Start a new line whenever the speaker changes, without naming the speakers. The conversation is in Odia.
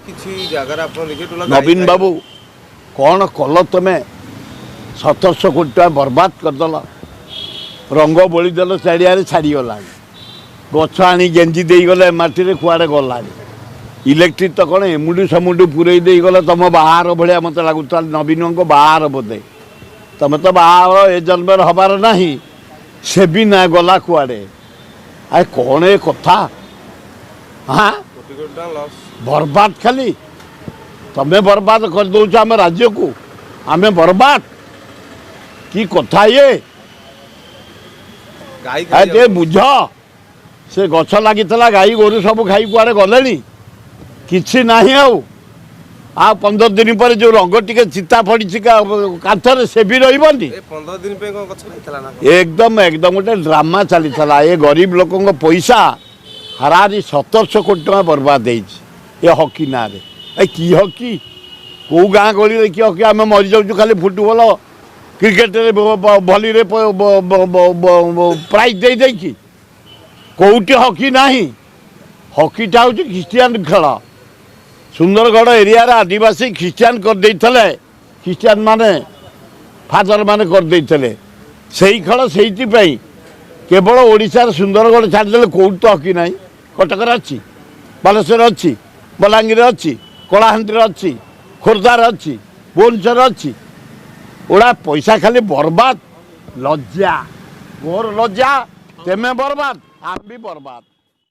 କିଛି ଜାଗାରେ ଆପଣ ଦେଖିବେ ଟୋଟାଲ ଗାଈ
ନବୀନ
ଖାଇ-
ବାବୁ, କ'ଣ କଲ ତମେ? 1700 କୋଟି ଟଙ୍କା ବର୍ବାଦ କରିଦେଲ। ରଙ୍ଗ ବୋଳିଦେଲ ଚାରିଆଡ଼େ, ଛାଡ଼ିଗଲାଣି। ଗଛ ଆଣି ଗେଞ୍ଜି ଦେଇଗଲେ ମାଟିରେ, କୁଆଡ଼େ ଗଲାଣି। ଇଲେକ୍ଟ୍ରିକ୍ ତ କ'ଣ ଏମୁଣ୍ଡୁ ସେମୁଣ୍ଡୁ ପୁରେଇ ଦେଇଗଲେ। ତମ ବାହାର ଭଳିଆ ମୋତେ ଲାଗୁଥିଲା, ନବୀନଙ୍କ ବାହାର ବୋଧେ। ତମେ ତ ବାହାର ଏ ଜନ୍ମରେ ହବାର ନାହିଁ, ସେ ବି ନା ଗଲା କୁଆଡ଼େ। ଆରେ, କ'ଣ ଏ କଥା? ହଁ।
କୋଟି କୋଟି ଟଙ୍କା ଲସ୍।
ବର୍ବାଦ ଖାଲି, ତମେ ବର୍ବାଦ କରିଦେଉଛ ଆମ ରାଜ୍ୟକୁ। ଆମେ ବର୍ବାଦ? କି କଥା ଇଏ?
ଗାଈ
ଆ
ଖାଇ
ଟିକେ ବୁଝ। ସେ ଗଛ ଲାଗିଥିଲା, ଗାଈ ଗୋରୁ ସବୁ ଖାଇ କୁଆଡ଼େ ଗଲେଣି, କିଛି ନାହିଁ ଆଉ। ଆଉ 15 ଦିନ ପରେ ଯେଉଁ ରଙ୍ଗ ଟିକେ ଚିତା ପଡ଼ିଛି କାନ୍ଥରେ, ସେ ବି ରହିବନି।
ଏ 15 ଦିନ ପାଇଁ କଣ ଗଛ ଲାଗିଥିଲା ନା କଣ?
ଏକଦମ ଏକଦମ ଗୋଟେ ଡ୍ରାମା ଚାଲିଥିଲା। ଏ ଗରିବ ଲୋକଙ୍କ ପଇସା ହାରାହାରି 1700 କୋଟି ଟଙ୍କା ବର୍ବାଦ ହେଇଛି ଏ ହକି ନାଁରେ। ଏ କି ହକି? କେଉଁ ଗାଁ ଗହଳିରେ କି ହକି? ଆମେ ମରିଯାଉଛୁ ଖାଲି ଫୁଟବଲ, କ୍ରିକେଟରେ, ଭଲିରେ ପ୍ରାଇଜ୍ ଦେଇ ଦେଇକି। କେଉଁଠି ହକି ନାହିଁ। ହକିଟା ହେଉଛି ଖ୍ରୀଷ୍ଟିଆନ ଖେଳ। ସୁନ୍ଦରଗଡ଼ ଏରିଆରେ ଆଦିବାସୀ ଖ୍ରୀଷ୍ଟିଆନ କରିଦେଇଥିଲେ, ଖ୍ରୀଷ୍ଟିଆନ ମାନେ, ଫାଦର ମାନେ କରିଦେଇଥିଲେ ସେଇ ଖେଳ। ସେଇଥିପାଇଁ କେବଳ ଓଡ଼ିଶାର ସୁନ୍ଦରଗଡ଼ ଛାଡ଼ିଦେଲେ କେଉଁଠି ତ ହକି ନାହିଁ। କଟକରେ ଅଛି, ବାଲେଶ୍ୱରରେ ଅଛି, ବଲାଙ୍ଗୀରରେ ଅଛି, କଳାହାଣ୍ଡିରେ ଅଛି, ଖୋର୍ଦ୍ଧାରେ ଅଛି, ଭୁବନେଶ୍ୱରରେ ଅଛି। ଓଡ଼ା ପଇସା ଖାଲି ବର୍ବାଦ। ଲଜ୍ଜା, ମୋର ଲଜ୍ଜା। ତେମେ ବର୍ବାଦ, ଆମେ ବି ବର୍ବାଦ।